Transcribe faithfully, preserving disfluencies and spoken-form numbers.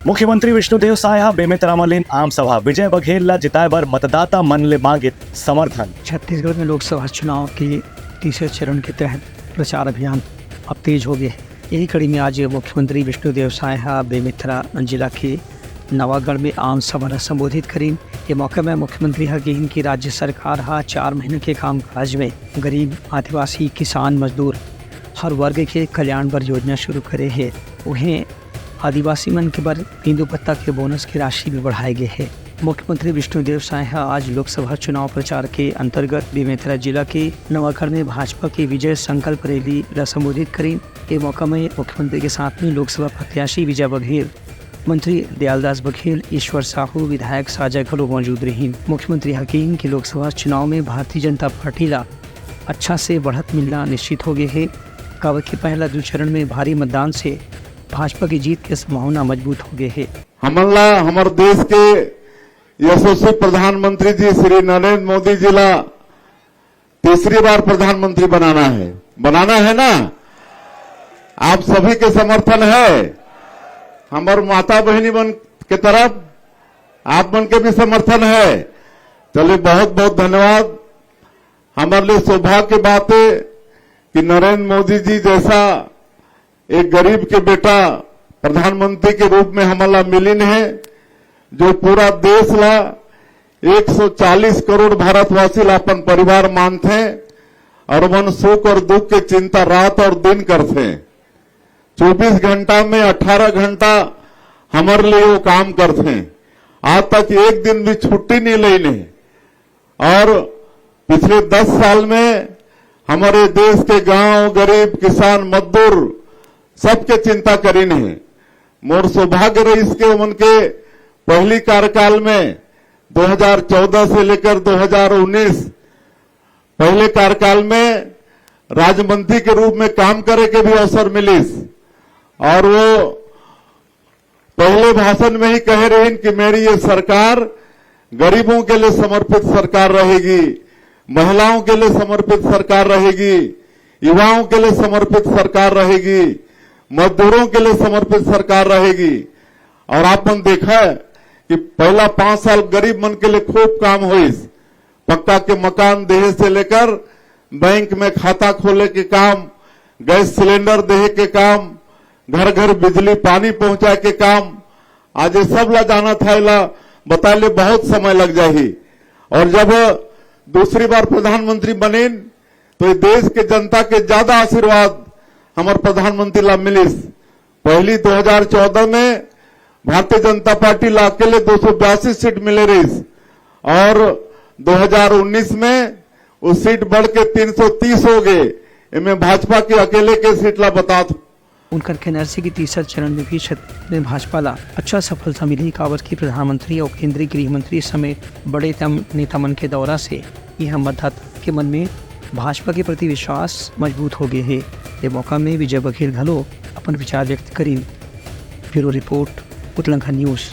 मुख्यमंत्री विष्णुदेव साय ह बेमेतरा म लीन आम सभा, विजय बघेल ला जिताए बर मतदाता मन ले मांगिस समर्थन। छत्तीसगढ़ में लोकसभा चुनाव के तीसरे चरण के तहत प्रचार अभियान अब तेज हो गए हे। यही कड़ी में आज मुख्यमंत्री विष्णुदेव साय ह बेमेतरा जिला के नवागढ़ में आम सभा ला संबोधित करीन। ये मौका में मुख्यमंत्री ह कहिन कि राज्य सरकार ह चार महीना के कामकाज में गरीब, आदिवासी, किसान, मजदूर, हर वर्ग के कल्याण बर योजना शुरू करे हे। उहें आदिवासी मन के बर तेंदूपत्ता के बोनस के राशि भी बढ़ाए गे हे। मुख्यमंत्री विष्णुदेव साय ह आज लोकसभा चुनाव प्रचार के अंतर्गत बेमेतरा जिला के नवागढ़ में भाजपा के विजय संकल्प रैली ला संबोधित करीन। ए मौका में मुख्यमंत्री के साथ में लोकसभा प्रत्याशी विजय बघेल, मंत्री दयालदास बघेल, ईश्वर साहू, विधायक साजा घलो मौजूद रहिन। मुख्यमंत्री ह कहिन कि लोकसभा चुनाव में भारतीय जनता पार्टी ला अच्छा से बढ़त मिलना निश्चित हो गए हे, काबर कि पहला दू चरण में भारी मतदान से भाजपा की जीत के संभावना मजबूत हो गए हे। हमन ला हमर देश के यशस्वी प्रधानमंत्री जी श्री नरेंद्र मोदी जी ला तीसरी बार प्रधानमंत्री बनाना है, बनाना है ना? आप सभी के समर्थन है, हमर माता बहिनी मन के तरफ आप मन के भी समर्थन है। चलिए, बहुत बहुत धन्यवाद। हमारे लिए सौभाग्य की बात है कि नरेंद्र मोदी जी जैसा एक गरीब के बेटा प्रधानमंत्री के रूप में हमला मिलिन है, जो पूरा देश ला एक सौ चालीस करोड़ भारतवासी ला अपन परिवार मानथे और मन सुख और दुख के चिंता रात और दिन करथे। चौबीस घंटा में अठारह घंटा हमारे लिए वो काम करथे। आज तक एक दिन भी छुट्टी नहीं लेने। और पिछले दस साल में हमारे देश के गांव, गरीब, किसान, मजदूर सबके चिंता करीन है। मोर सौभाग्य रहिस के उनके पहली कार्यकाल में दो हज़ार चौदह से लेकर दो हज़ार उन्नीस, पहले कार्यकाल में राज्य मंत्री के रूप में काम करे के भी अवसर मिलिस और वो पहले भाषण में ही कहे रहिन कि मेरी ये सरकार गरीबों के लिए समर्पित सरकार रहेगी, महिलाओं के लिए समर्पित सरकार रहेगी, युवाओं के लिए समर्पित सरकार रहेगी, मजदूरों के लिए समर्पित सरकार रहेगी। और आप मन देखा है कि पहला पांच साल गरीब मन के लिए खूब काम होइस, पक्का के मकान देहे से लेकर बैंक में खाता खोले के काम, गैस सिलेंडर देहे के काम, घर घर बिजली पानी पहुंचाए के काम, आज ये सब ला जाना था, एला बताए ले बहुत समय लग जाही। और जब दूसरी बार प्रधानमंत्री बनेन, तो ये देश के जनता के ज्यादा आशीर्वाद हमारे प्रधानमंत्री ला मिलिस। पहली दो हज़ार चौदह में भारतीय जनता पार्टी ला अकेले दो सौ बयासी सीट मिले रहिस और दो हज़ार उन्नीस में वो सीट बढ़ के तीन सौ तीस हो गए। इनमें भाजपा के अकेले के सीट ला बतात। उनकर कहना हे कि तीसरा चरण में भी छत्तीसगढ़ में भाजपा ला अच्छा सफलता मिली, काबर कि प्रधानमंत्री और केंद्रीय गृह मंत्री समेत बड़े तम-, नेता मन के दौरा से यह मतदाता के मन में भाजपा के प्रति विश्वास मजबूत हो गए हे। ये मौका में विजय बघेल घलो अपन विचार व्यक्त करीन। ब्यूरो रिपोर्ट, उतलंघा न्यूज़।